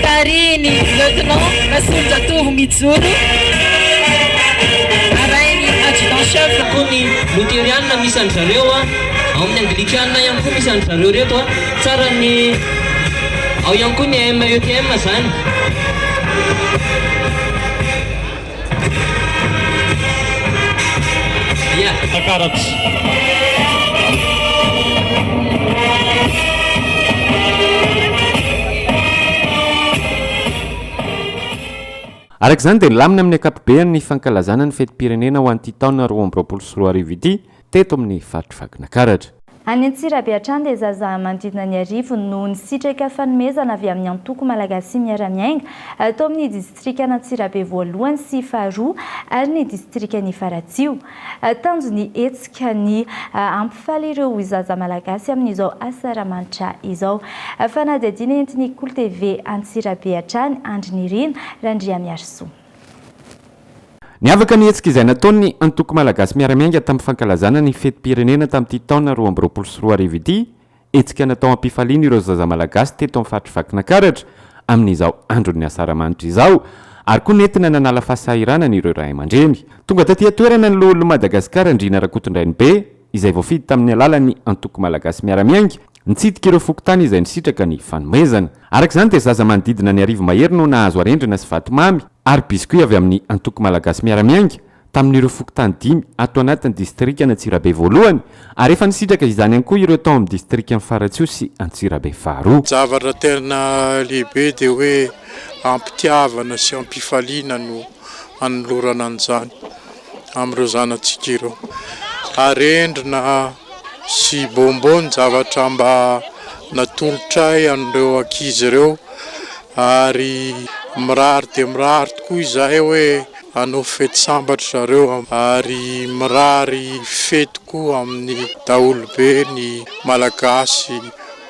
tarihin'ny Lieutenant Rasolonjatovo Mijoro, arahin'ny Adjudant Chef. Koa ny Loterianina misy an-dry zareo a, ao amin'ny Anglikana ihany koa misy an-dry zareo ireto a, tsara ny, ao ihany koa ny METM izany. Araka izany dia nilamina amin'ny ankapobeany ny fankalazana ny fetim-pirenena ho an'ity taona 2022 ity teto amin'ny faritr'i Vakinakaratra. Any Antsirabe hatrany dia zaza manodidina ny arivony no nisitraka fanomezana avy amin'ny antoko Malagasy Miara-Miainga tao amin'ny distrikan'Antsirabe voalohany sy faharoa ary ny distrikan'i Faratsiho. Tanjon'ny hetsika ny hampifaly ireo zaza malagasy amin'izao asaramanitra izao. Fanadihadiana entin'ny Kolo TV Antsirabe hatrany, Andry Nirina Randriamiarisoa. Niavaka ny hetsika izay nataon'ny Antoko Malagasy Miara-Miainga tamin'ny fankalazana ny fetim-pirenena tamin'ity taona 2022 ity, hetsika natao hampifaliana ireo zaza malagasy teto amin'ny faritr'i Vakinakaratra amin'izao andron'ny asaramanitra izao ary koa nentina nanala fahasahiranana ireo ray aman-dreny. Tonga taty an-toerana ny loholon'i Madagasikara Ndriana Rakotondrainibe izay voafidy tamin'ny alalan'ny Antoko Malagasy Miara-Miainga nitsidika ireo fokontany izay nisitraka ny fanomezana. Araka izany dia zaza manodidina ny 1000 mahery no nahazo arendrina sy vatomamy ary biscuit avy amin'ny Antoko Malagasy Miara-Miainga tamin'ireo fokontany dimy ato anatin'ny distrikan'Antsirabe voalohany ary efa nisitraka izany ihany koa ireo tao amin'ny distrikan'i Faratsiho sy Antsirabe faharoa. Zavatra tena lehibe dia hoe am-pitiavana sy am-pifaliana no anolorana an'izany amin'ireo zanatsika ireo. Arendrina sy bonbon ny zavatra mba natolotray an'ireo ankizy ireo ary mirary dia mirary tokoa izahay hoe hanao fety sambatra zareo ary mirary fety koa amin'ny daholobe ny Malagasy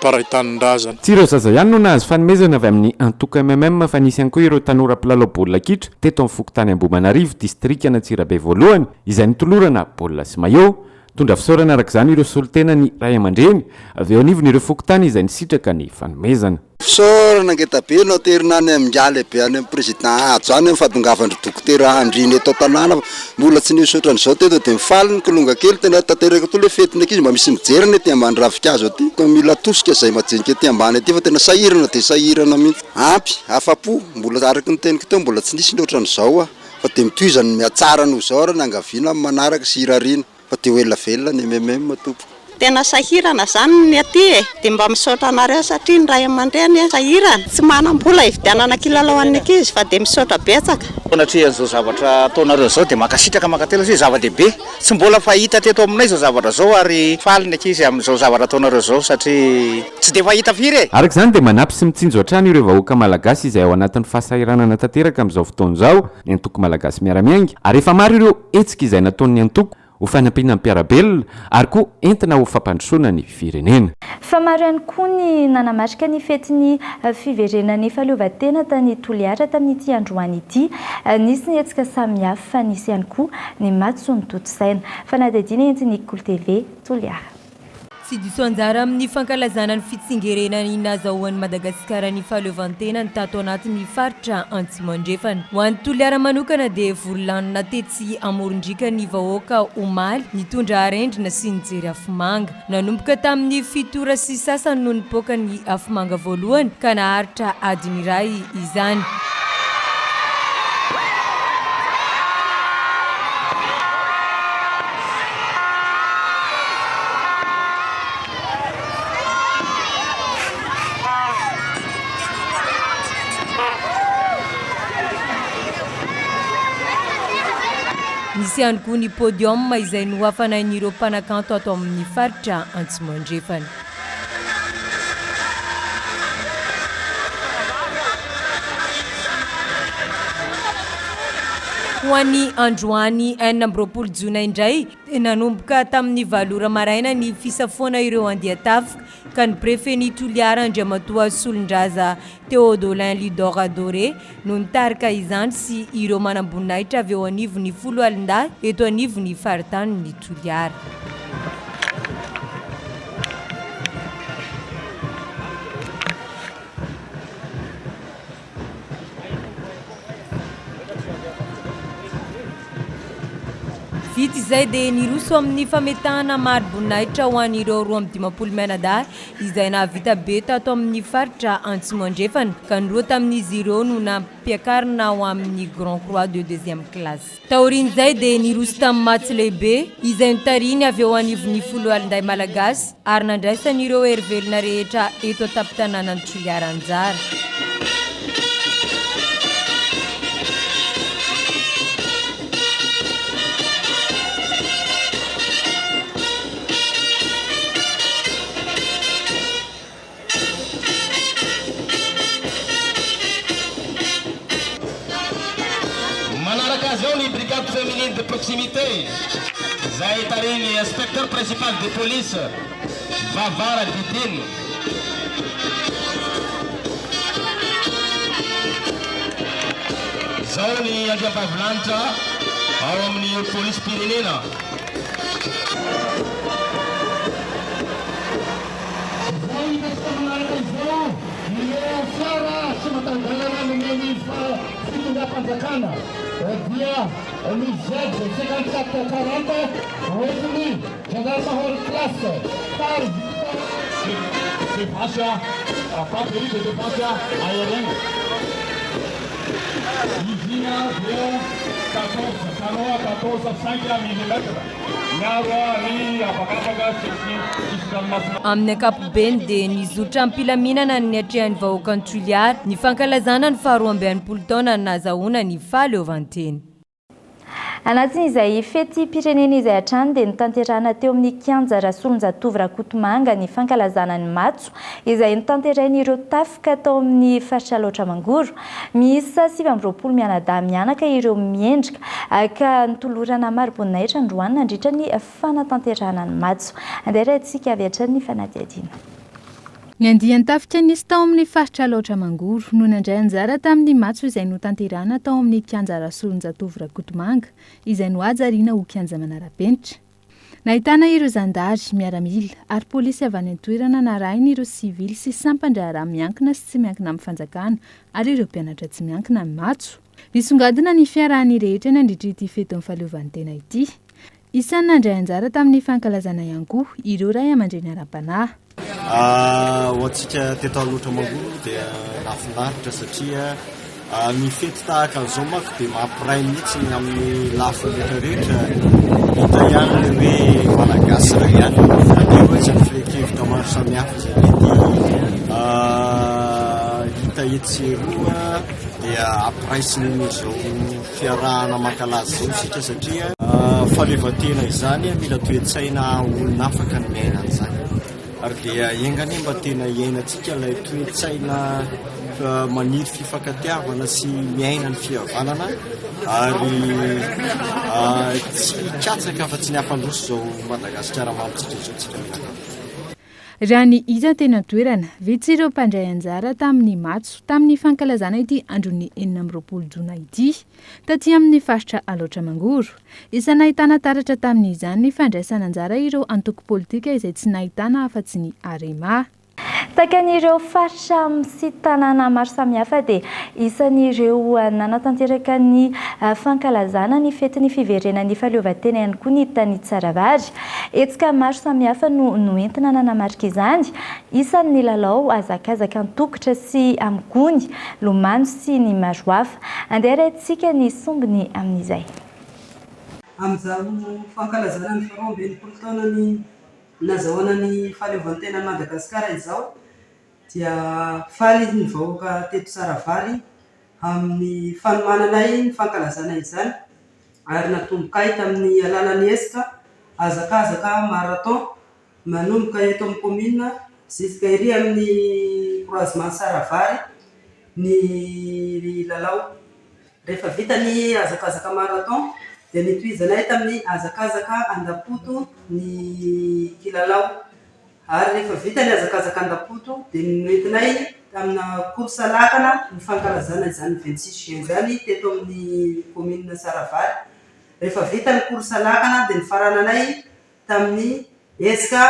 mpiray tanindrazana. Tsy ireo zaza ihany no nahazo fanomezana avy amin'ny antoko MMM fa nisy ihany koa ireo tanora mpilalao baolina kitra teto amin'ny fokontany Ambohimanarivo, distrikan'Antsirabe voalohany, izay notolorana baolina sy maillot. Nitondra fisaorana araka izany ireo solontena ny ray aman-dreny avy eo anivon'ireo fokontany izay nisitraka ny fanomezana. Fisaorana ngeda be no aterina any amin'ingahy lehibe any amin'ny président Hajo any amin'ny fahatongavan-dry dokotera Andriana eto an-tanàna fa mbola tsy nisy ohatran'izao teto dia mifaly ny kilonga kely tena tanteraka toa ilay fetin'ny ankizy mba misy mijery anie aty ambany ravinkazo aty ka mila tosika izay majinika aty ambany aty fa tena sahirana dia sahirana mihitsy ampy afa-po mbola araka ny teniko teo mbola tsy nisy ny ohatran'izao ah fa dia mitohizany mihatsara noho izao ary ny angaviana amin'ny manaraka sy irariana. Fa dia ho ela velona ny mmm tompoko. Tena sahirana zany ny aty e! Dia mba misaotra anareo satria ny ray aman-dreny sahirana, tsy manam-bola hividianana kilalao an'ny ankizy fa dia misaotra betsaka. Anatrehan'izao zavatra ataonareo izao dia mankasitraka mankatelina satria zava-dehibe tsy mbola fahita teto aminay izao zavatra izao ary faly ny ankizy amin'izao zavatra ataonareo izao satria tsy dia fahita firy e! Araka izany dia manampy sy mitsinjo hatrany ireo vahoaka malagasy izay ao anatin'ny fahasahiranana tanteraka amin'izao fotoana izao ny antoko Malagasy Miara-Miainga ary efa maro ireo hetsika izay nataon'ny antoko ho fanampiana ny mpiara-belona ary koa entina ho fampandrosoana ny firenena. Fa maro ihany koa ny nanamarika ny fetin'ny fiverenan'ny fahaleovantena tany Toliara tamin'ity androany ity. Nisy ny hetsika samihafa, nisy ihany koa ny matso notontosaina. Fanadihadiana entin'ny Kolo TV Toliara. Tsy diso anjara amin'ny fankalazana ny fitsingerenan'ny nazahoan'i Madagasikara ny fahaleovantenany tato anatin'ny faritra Antsimo Andrefana. Ho an'i Toliara manokana dia vory lanona tetsy amoron-driaka ny vahoaka omaly, nitondra arendrina sy nijery afomanga. Nanomboka tamin'ny fito ora sy sasany no nipoaka ny afomanga voalohany ka naharitra adiny iray izany. Nisy ihany koa ny podium izay nohafanain'ireo mpanakanto ato amin'ny faritra Antsimo Andrefana. Ho an'ny androany 26 jona indray dia nanomboka tamin'ny valo ora maraina ny fisafoana ireo andian-tafika ka ny prefet-n'i Toliara Andriamatoa Solondraza Théodolin Lidor Doré no nitarika izany sy ireo manamboninahitra avy eo anivon'ny foloalindahy eto anivon'ny faritanin'i Toliara. Vita izay dia niroso amin'ny fametahana mari-boninahitra ho an'ireo 52 mianadahy izay nahavita be tato amin'ny faritra Antsimo Andrefana ka ny roa tamin'izy ireo no nampiakarina ho amin'ny Grand Croix de deuxième classe. Taorian'izay dia niroso tamin'ny matso lehibe izay notarihiny avy eo anivon'ny Foloalindahy Malagasy ary nandraisany ireo herivelona rehetra eto an-tampon-tanànan'i Toliara anjara. Manaraka azy eo ny brigade féminine de proximité izay tarihin'ny inspecteur principal de police Vavara Didine. Izao ny andriambavilanitra ao amin'ny polisim-pirenena. Izao hitantsika manaraka izao ireo fiara tsy mataho-dalana nomen'ny fitondram-panjakana dia ny Z 54 40 hoentin'ny gendarme hors classe par Défense, batterie de défense aérienne. Izy iny dia 14 canon 14 5 millimètres miaro ny habakabaka sy ny sisin-dranomasina. Amin'ny ankapobeny dia nizotra am-pilaminana ny niatrehan'ny vahoakan'i Toliara ny fankalazana ny faha 62 taona nahazahoana ny fahaleovantena. Anatin'izay fetim-pirenena izay hatrany dia notanterahina teo amin'ny kianja Rasolonjatovo Rakotomanga ny fankalazana ny matso izay notanterain'ireo tafika tao amin'ny faritra Alaotra Mangoro. Miisa 29 mianadahy mianaka ireo miendrika ka notolorana mari-boninahitra androany nandritra ny fanatanterahana ny matso. Andeha arahintsika avy hatrany ny fanadihadiana. Ny andian-tafika nisy tao amin'ny faritra Alaotra Mangoro no nandray anjara tamin'ny matso izay notanterahina tao amin'ny kianja Rasolonjatovo Rakotomanga izay nohajariana ho kianja manara-penitra. Nahitana ireo zandary, miaramila ary polisy avy any an-toerana narahin'ireo sivily sy sampan-draharaha miankina sy tsy miankina amin'ny fanjakana ary ireo mpianatra tsy miankina ny matso. Nisongadina ny fiarahan'ny rehetra nandritra ity fetin'ny fahaleovantena ity. Isan'ny nandray anjara tamin'ny fankalazana ihany koa ireo ray aman-dreny ara-panahy. Ho antsika teto Alaotra Mangoro dia nahafinaritra satria ny fety tahaka an'izao manko dia mampiray mihitsy ny amin'ny lafiny rehetra rehetra. Hita ihany ilay hoe Malagasy iray ihany na dia eo aza ny firehan-kevitra maro samihafa izay mety hita etsy sy eroa dia ampiraisin'izao fiarahana mankalaza izao isika satria fahaleovantena izany mila toe-tsaina olona afaka ny miaina an'izany ary dia enga anie mba tena hiainantsika ilay toe-tsaina maniry fifankatiavana sy miaina ny fihavanana ary tsy hikatsaka afa-tsy ny hampandroso izao Madagasikara mamintsika izao tsika mianakavy. Raha ny hita teny an-toerana, vitsy ireo mpandray anjara tamin'ny matso tamin'ny fankalazana ity andron'ny 26 jona ity, taty amin'ny faritra Alaotra Mangoro. Isan'ny nahitana taratra tamin'izany ny fandraisana anjara ireo antoko politika izay tsy nahitana afa-tsy ny Arema. Takan'ireo faritra sy tanàna maro samihafa dia isan'ireo nanatanteraka ny fankalazana ny fetin'ny fiverenan'ny fahaleovantena ihany koa ny tany Tsaravary. Hetsika maro samihafa no noentina nanamarika izany, isany ny lalao hazakazaka an-tokotra sy amin'ny gony, lomano sy ny maro hafa. Andeha arahintsika ny sombiny amin'izay. Amin'izao fankalazana ny faharoa ambin'ny folo taonan'ny nazahoana ny fahaleovantenan'i Madagasikara izao dia faly ny vahoaka teto Tsaravary amin'ny fanomananay ny fankalazana izany ary natombokay tamin'ny alalan'ny hetsika hazakazaka marathon manomboka eto amin'ny kaominina jusqu'à ery amin'ny croisement Saravary ny lalao. Rehefa vita ny hazakazaka marathon dia nitohizanay tamin'ny hazakazaka Andapoto ny kilalao. Ary rehefa vita ny hazakazaka an-dapoto dia noentinay tamina course lakana ny fankalazana izany 26 juin izany teto amin'ny commune Saravary. Rehefa vita ny course lakana dia nifarananay tamin'ny hetsika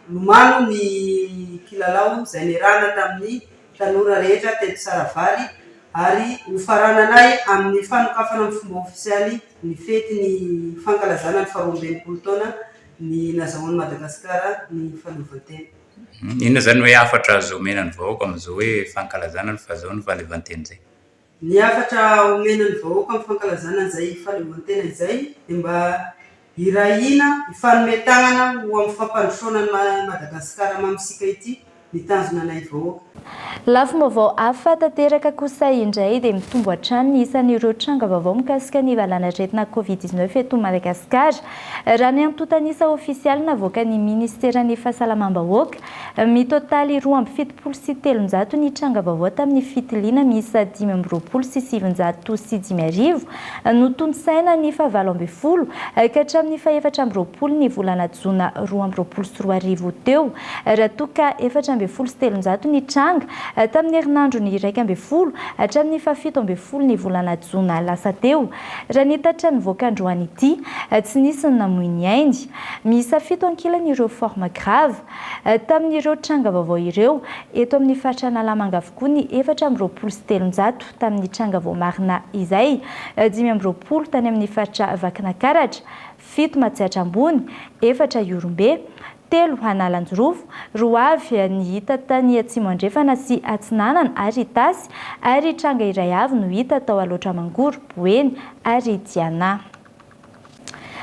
lomano ny kilalao izay niarahana tamin'ny tanora rehetra teto Saravary ary nofarananay amin'ny fanokafana amin'ny fomba ofisialy ny fety ny fankalazana ny faharoa amby enimpolo taona ny nazahoan'i Madagasikara ny fahaleovantena. Inona izany hoe hafatra azo omena ny vahoaka amin'izao hoe fankalazana ny fahazahoany fahaleovantena izay? Ny hafatra omena ny vahoaka amin'ny fankalazana an'izay fahaleovantena izay dia mba hiray hina, hifanome tanana ho amin'ny fampandrosoana an'i Madagasikara mamintsika ity. ny tanjona anay vahoaka. Lafim-baovao hafa tanteraka kosa indray dia mitombo hatrany ny isan'ireo tranga vaovao mikasika ny valanaretina Covid 19 eto Madagasikara. Raha ny antontan'isa ofisialy navoakan'ny minisiteran'ny Fahasalamam-bahoaka, mitotaly 372 ny tranga vaovao tamin'ny fitiliana miisa 925 notontosaina ny faha-18 ka hatramin'ny faha-24 ny volana jona 2022 teo raha toa ka 314 ny tranga tamin'ny herinandron'ny 11 hatramin'ny faha-17 ny volana jona lasa teo. Raha ny tatitra nivoaka androany ity, tsy nisy ny namoy ny ainy. Miisa fito ankilany ireo forme grave. Tamin'ireo tranga vaovao ireo, eto amin'ny faritra Analamanga avokoa ny 324 tamin'ny tranga voamarina izay, 25 tany amin'ny faritra Vakinakaratra, fito Matsiatra Ambony, efatra Ihorombe, telo Analanjirofo, roa avy ny hita tany Atsimo Andrefana sy Atsinanana ary Itasy, ary tranga iray avy no hita tao Alaotra Mangoro, Boeny ary Diana.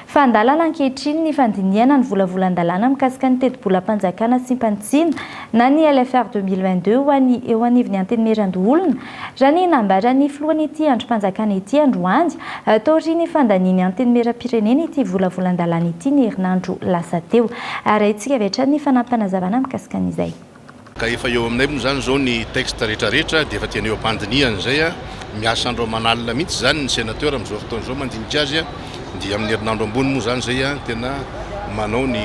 Fandalana ankehitriny ny fandinihana ny volavolan-dalàna mikasika ny tetibolam-panjakana asiam-panitsiana na ny LFR 2022 ho an'ny eo anivon'ny Antenimierandoholona, raha ny nambaran'ny filohan'ity andrim-panjakana ity androany, taorian'ny fandanian'ny Antenimierampirenena ity volavolan-dalàna ity ny herinandro lasa teo. Arahintsika avy hatrany ny fanampinazavana mikasika an'izay. Ka efa eo aminay moa izany izao ny texte rehetra rehetra dia efa tena eo am-pandinihana izay a, miasa andro aman'alina mihitsy izany ny sénateur amin'izao fotoana izao mandinika azy a, dia amin'ny herinandro ambony moa izany izay a tena manao ny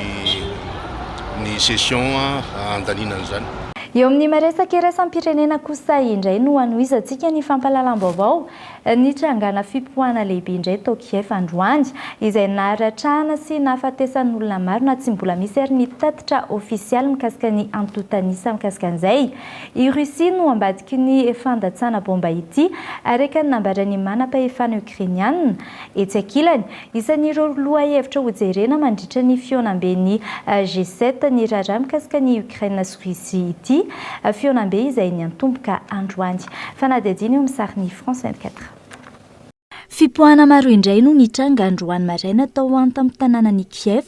ny session handaniana an'izany. Eo amin'ny maresaka iraisam-pirenena kosa indray no hanohizantsika ny fampahalalam-baovao Nitrangana fipoahana lehibe indray tao Kiev androany, izay naharatrana sy nahafatesan'olona maro na tsy mbola misy ary ny tatitra ofisialy mikasika ny antontan'isa mikasika an'izay. I Russie no ambadiky ny fandatsana baomba ity, araka ny nambaran'ny manam-pahefana Ukrainiana. Etsy ankilany, isan'ireo lohahevitra hojerena mandritra ny fihaonamben'ny G7 ny raharaha mikasika an'i Ukraine sy Russie ity, fihaonambe izay niantomboka androany. Fanadihadiana eo amin'ny sarin'ny France 24. Fipoahana maro indray no nitranga androany maraina tao an-tampon-tanànan'i Kiev,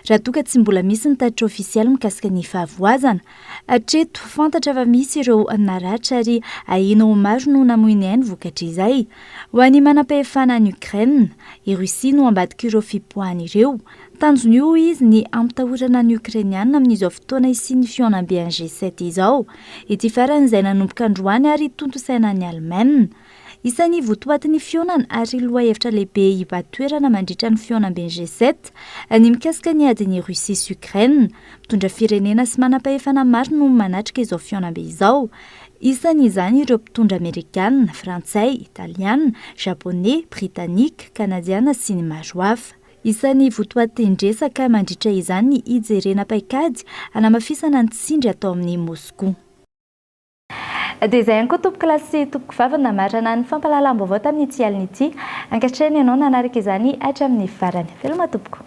raha toa ka tsy mbola misy ny tatitra ofisialy mikasika ny fahavoazana. Hatreto, fantatra fa misy ireo naratra ary ahiana ho maro no namoy ny ainy vokatr'izay. Ho an'ny manampahefana any Ukraine, i Russie no ambadik'ireo fipoahana ireo. Tanjon'io, hoy izy, ny hampitahorana ny Okrainiana amin'izao fotoana hisian'ny fihaonambe an'ny G7 izao. Ity farany izay nanomboka androany ary tontosaina any Alemaina. Isan'ny votoatin'ny fihaonana ary lohahevitra lehibe hibahan-toerana mandritra ny fihaonamben'ny G7 ny mikasika ny adin'i Russie sy Ukraine. Mpitondra firenena sy manampahefana maro no manatrika izao fihaonambe izao. Isan'izany ireo mpitondra amerikana, frantsay, italiana, japoney, britanika, kanadiana sy ny maro hafa. Isan'ny votoatin-dresaka mandritra izany ny hijerena paikady hanamafisana ny tsindry atao amin'i Moskoa. Dia izay ihany koa tompokolahy sy tompokovavy no namarana ny fampahalalam-baovao tamin'ity alina ity. Ankasitrahina ianao nanaraka izany hatramin'ny farany. Veloma tompoko.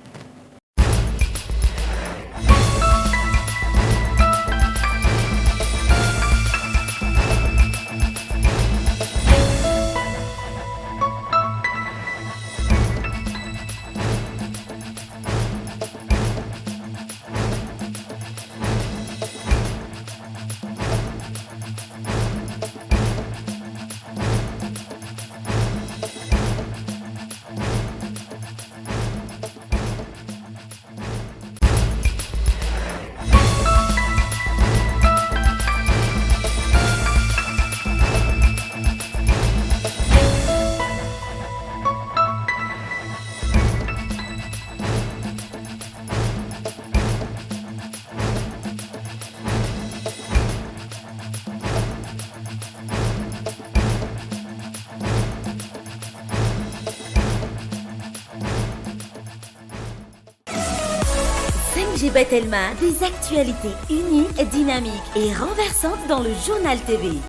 5G by Telma, des actualités uniques, dynamiques et renversantes dans le journal TV.